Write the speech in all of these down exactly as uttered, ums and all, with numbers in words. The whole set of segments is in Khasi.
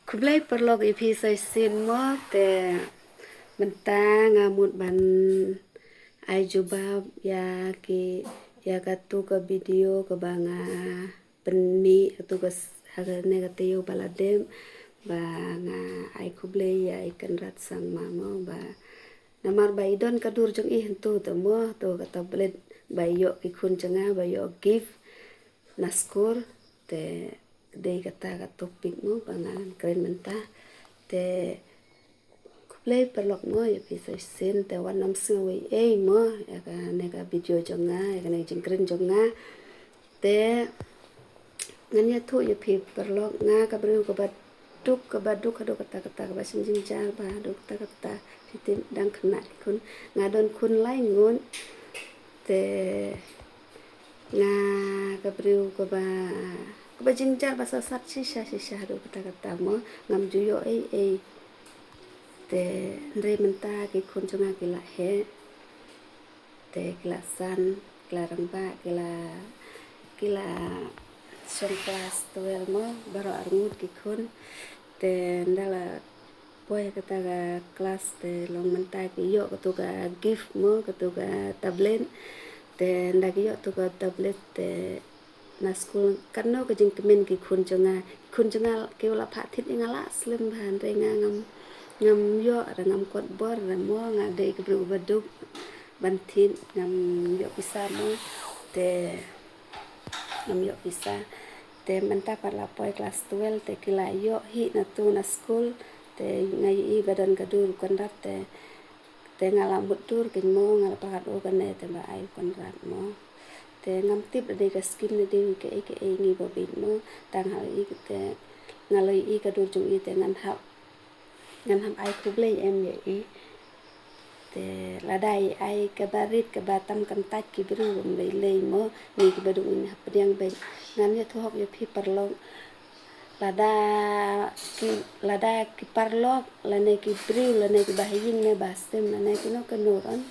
Khublei paralok ïa phi sa shisien mo, te mynta nga mut ban ai jubab ïa ki, ïa katu ka video kaba nga pynmih katu ka s-, ha kane ka taïew ba la dep, ba nga ai khublei ïa i Kynrad Sangma mo, ba namar ba i don ka dur jong i hangtu te mo, tu ka tablet ba i ïoh ki khun jong nga, ba i ïoh gift na skul, te dei kata ka topic mo ba ngan kren mynta. Te khublei paralok mo ïa phi sa shisien, te wat nym sngew ei ei mo ïa kane ka video jong nga, ïa kane ka jingkren jong nga. Te ngan ïathuh ïa phi paralok, nga ka briew kaba duk, kaba duk haduh katta katta, kaba sngewjynjar bha haduh katta katta. Phi tip, dang khynnah ki khun, nga don khun lai ngut. Te nga ka briew kaba, kaba jynjar ba sat sat shisha shisha haduh katta katta mo, ngam ju ïoh ei ei. Te hynrei mynta ki khun jong nga ki la heh, te ki la san, ki la rangbah, ki la, ki la shong klas twelve mo, baroh arngut ki khun. Te ynda la poi kata ka klas te long mynta ki ïoh katu ka gift mo, katu ka tablet. Te ynda ki ïoh tu ka tablet te na skul, kano ka jingkmen ki khun jong nga, ki khun jong nga ki la phah thied ïa nga la slem bha, hynrei nga ngam, ngam ïoh, ra ngam kot bor ra mo, nga dei ka briew ba duk ban thied, ngam ïoh pisa mo, te ngam ïoh pisa. Te mynta pat la poi klas twelve te ki la ïoh hi na tu na skul, te nga ïohi ba don ka dur u Kynrad te, te nga la mutdur kein mo, nga la pyrkhat, o kane te ba ai u Kynrad mo. Te ngam tip da dei ka skim ne dei kaei kaei ngi ba bit mo, tang ha i te nga la ïohi ka dur jong i te ngan hap, ngan hap ai khublei em ïa i. Te lada i ai kaba rit kaba tam kyntait ki briew ruh ym lei lei mo, ngi kiba duk ngin hapdeng beit. Ngan ïathuh hok ïa phi paralok, lada ki, lada ki paralok lane ki briew lane ki bahaïing ne bahastem lane kano kano ruh,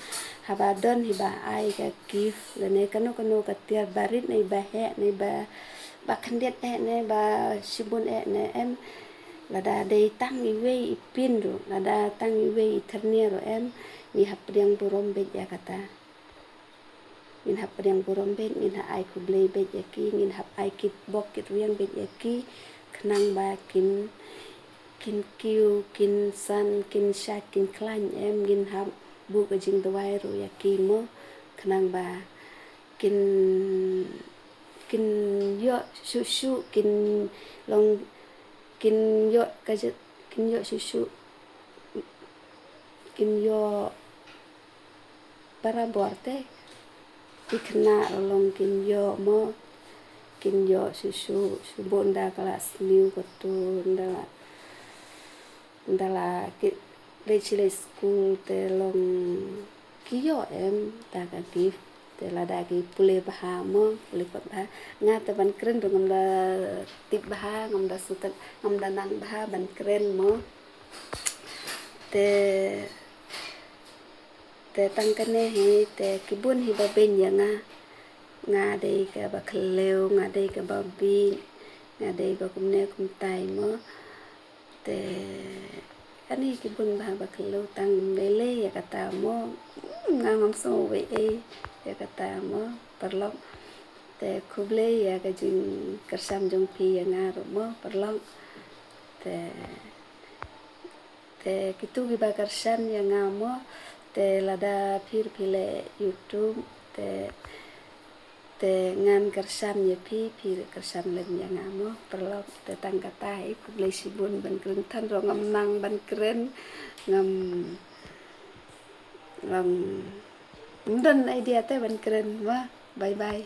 haba don hi ba ai ka gift lane kano kano ka tiar ba rit ne ba heh ne ba, ba khyndiat eh ne ba shibun eh ne em, lada dei tang iwei i pin ruh, lada tang iwei i thyrnia ruh em, ngi hap pdiang burom beit ïa kata. Ngin hap pdiang burom beit, ngin hap ai khublei beit ïa ki, ngin hap ai kitbok kitrwiang beit ïa ki, khnang ba kin, kin kiew, kin san, kin shait, kin khlaiñ em, ngin hap buh ka jingduwai ruh ïa ki mo, khnang ba kin, kin ïoh shuh shuh, kin long, kin ïoh ka jait, kin ïoh shuh shuh, kin ïoh barabor te. Ki khynnah ruh long kin ïoh mo, kin ïoh shuh shuh, shu bun da ka la sniew katu, da la, da la ki leit shi leit skul te long ki ïoh em da ka gift. Te lada ki pule bha mo, pule kot bha. Nga te ban kren ruh ngam da tip bha, ngam da sngewthuh, ngam da nang bha ban kren mo. Te, te tang kane hi, te ki bun hi ba beiñ ïa nga. Nga dei kaba khlem, nga dei kaba beiñ, nga dei ba kumne kumtai mo. Te ani ki bun bha ba khlem tang ym lei lei ïa kata mo. Nga ngam sngew ei ei ïa kata mo, paralok. Te khublei ïa ka jingkyrshan jong phi ïa nga ruh mo, paralok. Te, te kitu kiba kyrshan ïa nga mo, te lada phi ruh phi leh YouTube, te, te ngan kyrshan ïa phi, phi ruh kyrshan lem ïa nga mo, paralok. Te tang kata hi, khublei shibun ban kren, than ruh ngam nang ban kren, ngam, ngam, ngam don idea te ban kren mo. Bye bye.